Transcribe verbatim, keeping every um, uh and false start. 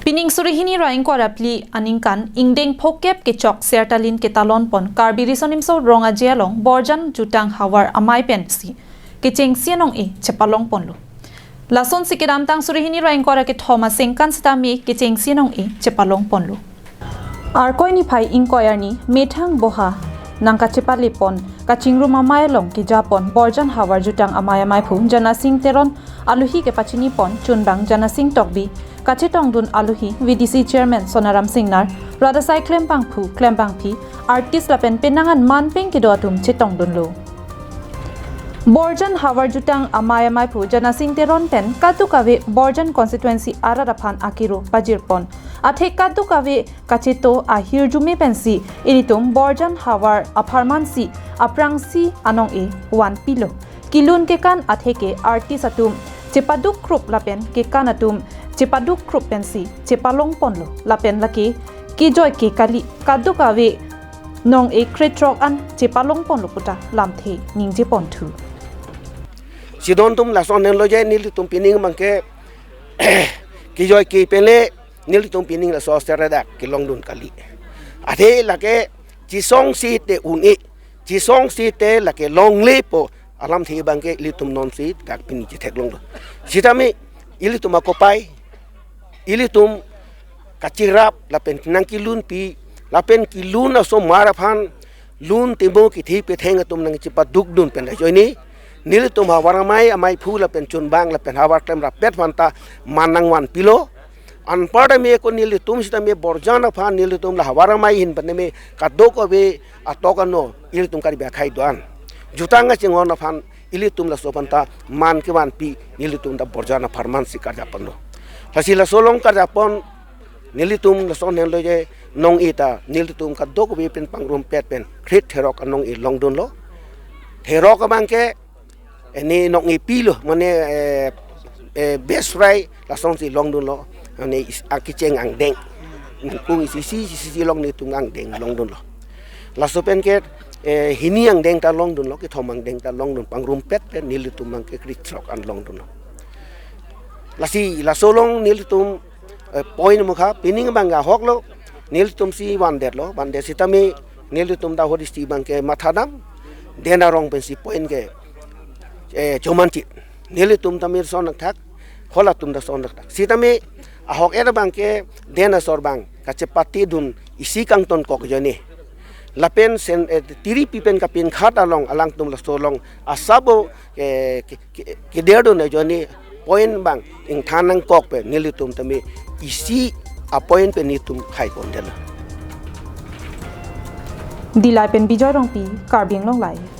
Pining suri hini ra ingkoi ra phli aningkan ingdeng phokep kechok sertalin ketalon pon Karbi Riso Nimso Rong Aje along Borjan Jutang Havar amei pensi kechengsi anong-e chepalong ponlo. Lasonsi kedamtang suri hini ra ingkoi ra kethom aningkan sitame kechengsi anong-e chepalong ponlo. Arkoi niphai ingkoi arni methang boha nangkachepale pon kachingrum amei along keja pon Borjan Havar Jutang amei ameiphu Janasing Teron aluhi kepachini pon chunbang Janasing Tokbi, kachetongdun aluhi V D C Chairman Sonaram Singnar, rat asai klembangphu klembangpi, artist lapen penang an manpeng kedo atum chetongdunlo. Borjan Havar Jutang amei ameiphu Janasing Teron pen kadokave Borjan constituency arat aphan akiro pajir pon. Athe kadokave kacheto ahirjume pensi ilitum Borjan Havar apharmansi aphrangsi anong-e vanpilo. Kelun kekan atheke artist atum chepaduk krup lapen kekan atum chepaduk krup pensi chepalong ponlo lapen lake kejoi ke kali kadokave nong-e krethrok an chepalong ponlo puta lamthe ningje ponthu. Sidon atum lason henlo je nelitum pining abangke kejoi ke penle nelitum pining laso seradak kelongdun kali. Athe lake chesong site un-e, chesong site lake longle pu alamthe abangke ilitum nonsi dak pini chetheklonglo. Sitame ilitum akopai, ilitum kachirap lapen nangkelunpi, lapen kelun asomar aphan lun timo kethe petheng atum nangchepadukdun pen ajoine nelitum Havar amei ameiphu lapen chunbang lapen Havar klem rapet aphanta man nangvanpilo. Anparta me ko nelitum sitame Borjan aphan nelitum la Havar amei ahin pen me kadokave atok ano ilitum Karbi akhei do-an. Jutang kachinghon aphan ilitum laso aphanta man kevanpi nelitum ta Borjan apharmansi karja ponlo. Lasi laso along karja pon nelitum lason henlo je nong-e ta nelitum kadokave pen pangrumpet pen krethrok anong-e longdunlo. Therok abangke eni nong-e pilo mane eh, eh, best fry lasonsi longdunlo. Mane is- akecheng angdeng. Ningkung isi isi isi isi along nelitum angdeng longdunlo. Laso penke eh, hini angdeng ta longdunlo, kethom angdeng ta longdun pangrumpet pen nelitum abangke krethrok an longdunlo. Lasi laso along nelitum eh, point mukha pining abang ahoklo, nelitumsi vandetlo, vandet sitame nelitum ta hodisti abangke mathadam, Den Arong pensi point ke eh, chomanchit. Nelitum tame son thak, halatum ta son thak. Sitame ahok-et abangke Den asor abang kachepatedun isi kangtonkok ajoine. Lapen sen eh, tiripi pen kapinkhat along alangtum laso along asabo eh, ke- ke- kederdun ajoine point abang ingthan nangkok pen nelitum tame isi apoint pen nelitum khai pondetlo. Dillai pen Bijoy Rongpi, Karbi Anglong Live.